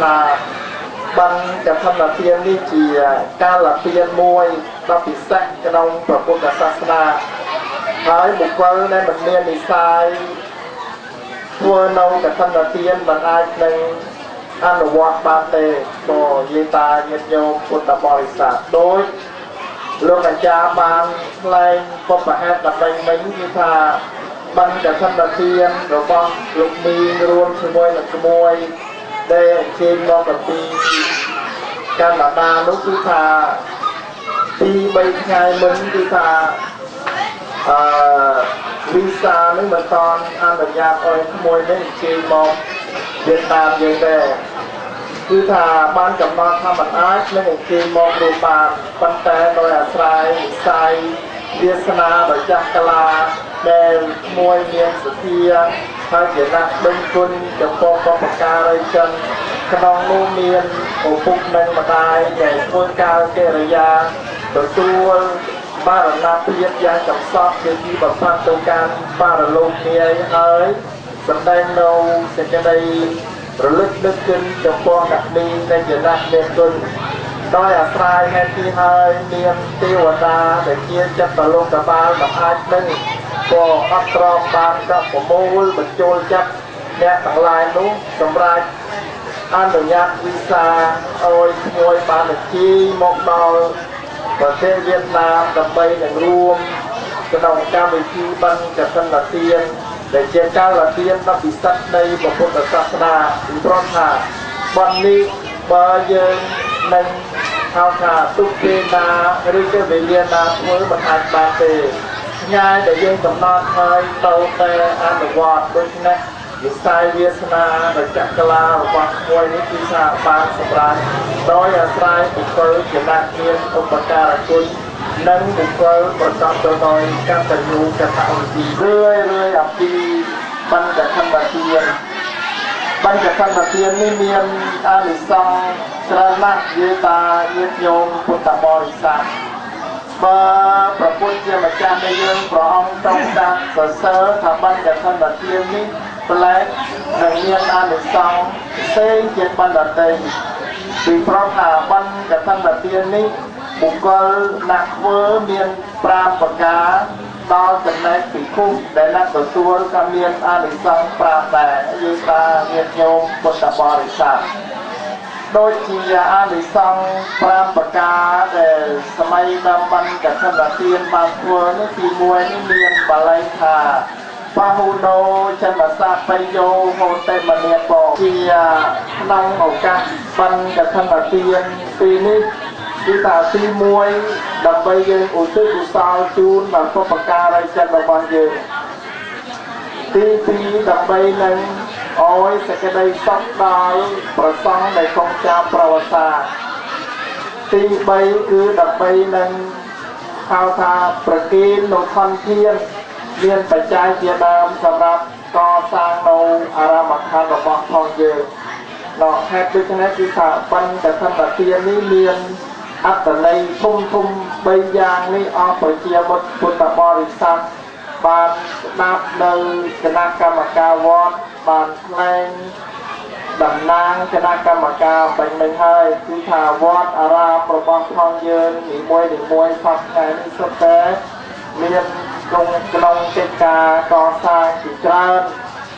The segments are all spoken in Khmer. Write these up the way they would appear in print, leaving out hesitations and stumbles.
ថា បានកឋិនទាននេះជាកាលទានមួយដ៏ពិសេសក្នុងព្រះពុទ្ធសាសនា ហើយបុគ្គលដែលមិនមាននិស័យធ្វើនៅកឋិនទានមិនអាចនឹងអនុវត្តបានទេ ក៏យាយតាញាតិញោមពុទ្ធបរិស័ទ ដោយលោកអាចារ្យបានថ្លែងពុបហេតុដើម្បីមិញ គឺថាបានកឋិនទានរបស់លោកមីងរួមជាមួយនឹងក្មួយដែលអញ្ជើញមកពីកាណាដានោះ គឺថាពី3ថ្ងៃមុន គឺថាអឺវីសានឹងមិនតន់អនុញ្ញាតឲ្យក្មួយនេះអញ្ជើញមកវៀតណាមយើងទេ គឺថាបានកំណត់ថាមិនអាចនឹងអញ្ជើញមករួមបាន ប៉ុន្តែដោយអាស្រ័យនិស័យវាសនាដ៏ចាស់កាលាដែលក្មួយមានសទ្ធាហើយជាណាស់ដឹងគុណចំពោះបុព្វការីជន ក្នុងនោះមានឪពុកនិងម្ដាយដែលធ្វើការកិរិយាទទួលបរណភាពយ៉ាងកំសត់ជាទីបំផុតទៅកាន់បរលោកនាយ ហើយសម្ដែងនៅសេចក្តីរលឹកនឹកគុណចំពោះអ្នកមីងដែលជាណាស់មានគុណ ដោយអាស្រ័យហេតុទីហើយមានទេវតាដែលជាចិត្តលោកបាលមិនអាចនឹងក៏អត់ទ្រាំបាន ក៏ប្រមូលបញ្ចូលចិត្តអ្នកទាំងឡាយនោះ សម្រាប់អនុញ្ញាតវីសាឲ្យក្មួយបានអញ្ជើញមកដល់ប្រទេសវៀតណាម ដើម្បីនឹងរួមក្នុងកម្មវិធីបុណ្យកឋិនទានដែលជាកាលទានដ៏ពិសិដ្ឋនៃពុទ្ធសាសនា ពីព្រោះថាបុណ្យនេះបើយើងនឹងហៅថាទុកពេលណាឬក៏វេលាណាធ្វើមិនអាចបានទេ ថ្ងៃដែលយើងកំណត់ហើយទៅតែអនុវត្ត។ ដូច្នេះវិស័យវាសនាដ៏ចក្រឡារបស់ក្មួយនេះគឺថាបានសម្រាប់ដោយអាស្រ័យបុគ្គលជាអ្នកមានឧបការគុណ និងបុគ្គលប្រកបទៅដោយកតញ្ញូកតវិធី រឿយរឿយអំពីបញ្ចខណ្ឌទាន។ បញ្ចខណ្ឌទាននេះមានអានិសង្សច្រើនណាស់ យាយតាញាតិញោមពុទ្ធបរិស័ទ បើព្រះពុទ្ធជាម្ចាស់នៃយើងព្រះអង្គទ្រង់តាត់សរសើរថាបញ្ចខណ្ឌទាននេះប្លែកនិងមានអានិសង្សផ្សេងជាបណ្ឌតី ពីព្រោះថាបញ្ចខណ្ឌទាននេះបុគ្គលអ្នកធ្វើមាន5ប្រការ ដល់ចំណែកពិភពដែលអ្នកទទួលក៏មានអានិសង្ស5ដែរ យាយតាញាតិញោមពុទ្ធបរិស័ទ ដូចជាអានិសង្ស5ប្រការដែលសម័យដើមបានកឋិនទានបានធ្វើនេះ។ ទី1នេះមានបាលីថាបាហុណោចន្ទសាបយោហោតិមនីប ជាក្នុងឱកាសបានកឋិនទានទីនេះ គឺថាទី1ដើម្បីយើងឧទ្ទិសកុសលជូនដល់បុព្វការីជនរបស់យើង ទី2ដើម្បីនឹងឲ្យសេចក្តីសុខដល់ប្រសង់ដែលគង់ចាំប្រវត្តិសា ទី3គឺដើម្បីនឹងហៅថាប្រគិននៅធនធានមានបច្ច័យជាដើមសម្រាប់កសាងនៅអារាមខណ្ឌរបស់ផងយើង។ ដល់ហេតុដូច្នេះគឺថាបញ្ចខណ្ឌទាននេះមានអត្តន័យធំធំ3យ៉ាងនេះ អស់ប្រជាបុត្រពុទ្ធបរិស័ទបានស្ដាប់នៅគណៈកម្មការវត្តបានថ្លែងតំណាងគណៈកម្មការបាញ់មិញហើយ គឺថាវត្តអារាមរបស់ផងយើងនីមួយនីមួយសពថ្ងៃនេះសុទ្ធតែមានក្នុងកិច្ចការកសាងជាច្រើន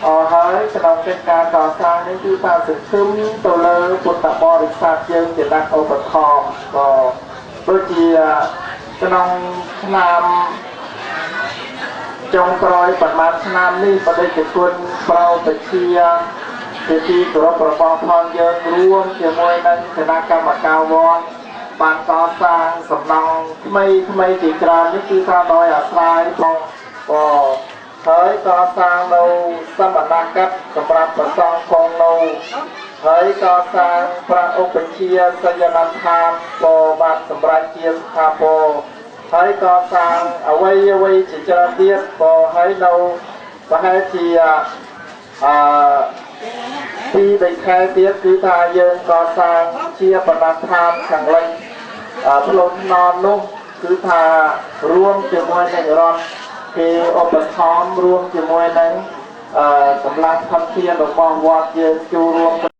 អស់ហើយ។ ក្នុងកិច្ចការកសាងនេះគឺថាសង្ឃឹមទៅលើពុទ្ធបរិស័ទយើងជាអ្នកឧបត្ថម្ភ ក៏ដូចជាក្នុងឆ្នាំចុងក្រោយប្រហែលឆ្នាំនេះ បដិជគុណប្រោពជាជាទីគោរពរបស់ផងយើងរួមជាមួយនឹងគណៈកម្មការវត្តបានកសាងសំណង់ថ្មីថ្មីជាច្រើននេះ គឺថាដោយអាស្រ័យផងក៏ហើយកសាងនៅសមណកិច្ចសម្រាប់ប្រសង់ផងនៅ ហើយកសាងព្រះឧបជាសយនដ្ឋានក៏បានសម្រាប់ជាស្ថាពរ ហើយកសាងអ្វីអ្វីជាច្រើនទៀតក៏ហើយ នៅប្រហែលជាអឺពី3ខែទៀត គឺថាយើងកសាងជាបណ្ដាឋានខាងលិចផ្លូវថ្នល់នោះ គឺថារួមជាមួយនឹងរដ្ឋគេឧបត្ថម្ភ រួមជាមួយនឹងកម្លាំងធនធានរបស់វត្តយើងចូលរួម។